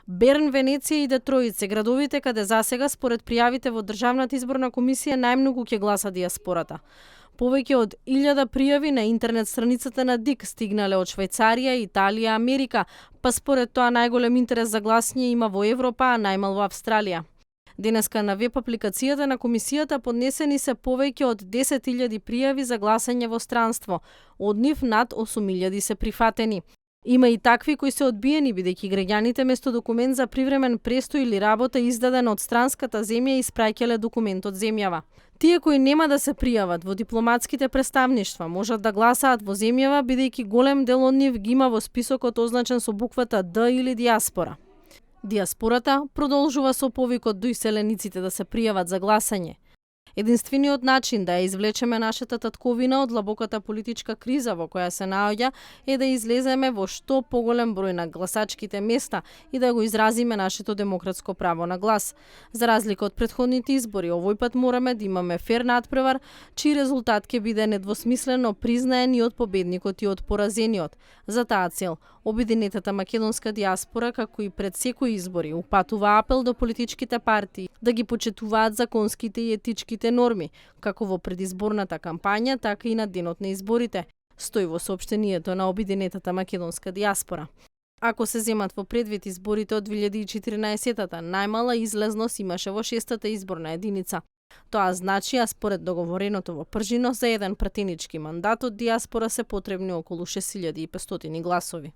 Берн, Венеција и Детройт се градовите каде засега според пријавите во Државната изборна комисија најмногу ќе гласа дијаспората. Повеќе од 1000 пријави на интернет страницата на ДИК стигнале од Швајцарија, Италија, Америка, па според тоа најголем интерес за гласање има во Европа, а најмал во Австралија. Денеска на веб апликацијата на комисијата поднесени се повеќе од 10.000 пријави за гласање во странство, од нив над 8.000 се прифатени. Има и такви кои се одбиени бидејќи граѓаните место документ за привремен престој или работа издаден од странската земја испраќале документ од земјава. Тие кои нема да се пријават во дипломатските представништва можат да гласаат во земјава бидејќи голем дел од нив ги има во списокот означен со буквата Д или дијаспора. Дијаспората продолжува со повикот до иселениците да се пријават за гласање. Единствениот начин да ја извлечеме нашата татковина од длабоката политичка криза во која се наоѓа е да излеземе во што поголем број на гласачките места и да го изразиме нашето демократско право на глас. За разлика од претходните избори, овој пат мораме да имаме фер надпревар, чиј резултат ќе биде недвосмислено признаен и од победникот и од поразениот. За таа цел, обединетата македонска дијаспора, како и пред секои избори, упатува апел до политичките партии да ги почитуваат законските и етичките норми, како во предизборната кампања, така и на денот на изборите, стои во соопштението на обединетата македонска дијаспора. Ако се земат во предвид изборите од 2014-та, најмала излезност имаше во 6-та изборна единица. Тоа значи, а според договореното во пржино, за еден пратенички мандат од дијаспора се потребни околу 6500 гласови.